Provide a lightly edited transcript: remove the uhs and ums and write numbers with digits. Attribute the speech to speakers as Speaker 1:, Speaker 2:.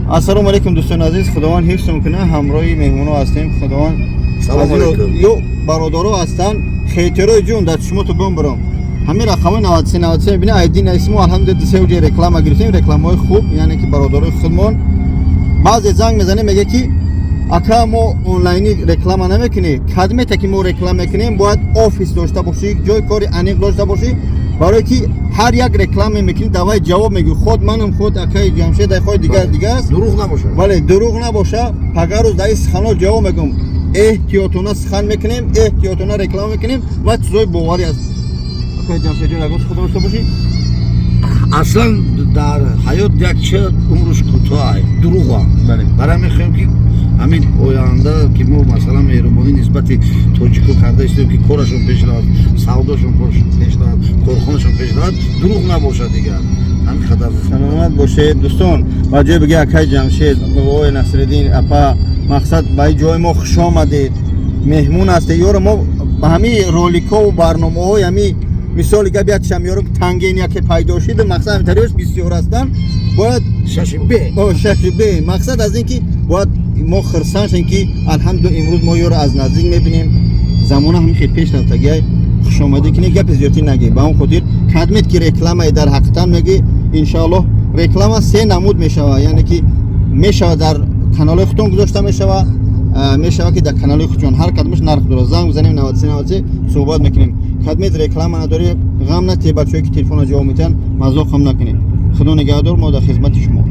Speaker 1: Ассалому алайкум, дӯстони азиз, Худованд ҳифзтон кунад. Ҳамроҳи меҳмоно ҳастем. Худованд
Speaker 2: Салом
Speaker 1: аз
Speaker 2: алайкум.
Speaker 1: Ё бародаро ҳастанд, хейтерои ҷун дар чишмоту бумбурам. Ҳамин рақамҳои 93 93 мебинед, айди наисмо. Алҳамдулилла, дусеу ҷой реклама гирифтем, рекламаҳои хуб, яъне ки бародарои худмон. Баъзе занг мезанем, мега ки ака, мо онлайнӣ реклама намекунем. Кадмете ки мо реклама мекунем, бояд офис дошта бошӣ, ҷои кори аниқ дошта бошӣ, барое ки ҳар як реклама мекунӣ, давай ҷавоб мегӯӣ. Худ манам, худ акаи Ҷамшед, хои дигар дигар аст.
Speaker 2: Дурӯғ набошад.
Speaker 1: Вале дурӯғ набоша, пагар рӯз дар ин суханҳо ҷавоб мегӯм. Эҳтиётона сухан мекунем, эҳтиётона реклама мекунем ва чизои боварӣ аст. Акаи Ҷамшедҷон, ягон сухан дошта бошӣ?
Speaker 2: Аслан дар ҳаёт як чи умрш кӯтоҳ, дурӯға. Барои мехоҳем, ки ҳамин оянда, ки мо, масалан, меҳрубонӣ нисбати тоҷико карда истем, ки корашон пеш равад, савдошон пеш равад, корхонашон пеш равад, дурӯғ набошад дигар. Ҳамин қадар.
Speaker 1: Саломат бошед, дӯстон. Ба ҷои биги акаи Ҷамшед, бобои Насриддин, апа, мақсад, ба ин ҷои мо хуш омадед, меҳмон ҳастед. Ёро мо ба ҳамин роликҳову барномаҳои ҳамин мисоли гап як шам ёро танген яке пайдо шид, мақсад ҳамтариёш бисёр ҳастанд, бояд
Speaker 2: шаши бе.
Speaker 1: О, шаши бе. Мақсад аз ин ки бояд мо хурсанд шем, ки алҳамду имрӯз мо ёро аз наздик мебинем. Замона ҳамин хел пеш рафтагиай. Хушомадӣ кунед, гапи зиёдтӣ нагӣ. Ба он хотир кадмет ки рекламае дар ҳақиқатан мегӣ, иншоаллоҳ, реклама се намуд мешава, яъне ки мешава дар каналҳои худтон гузошта мешава, мешава ки дар каналҳои худшон, ҳар кадомаш нарх дорад. Занг бизанем 93 93, суҳбат мекунем. Кадмет реклама надорӣ, ғам натиҳ. Бачаҳое ки телефонро ҷавоб метиҳанд, мазоқ ҳам накунед. Худо нигаҳдор, мо дар хизмати шумо.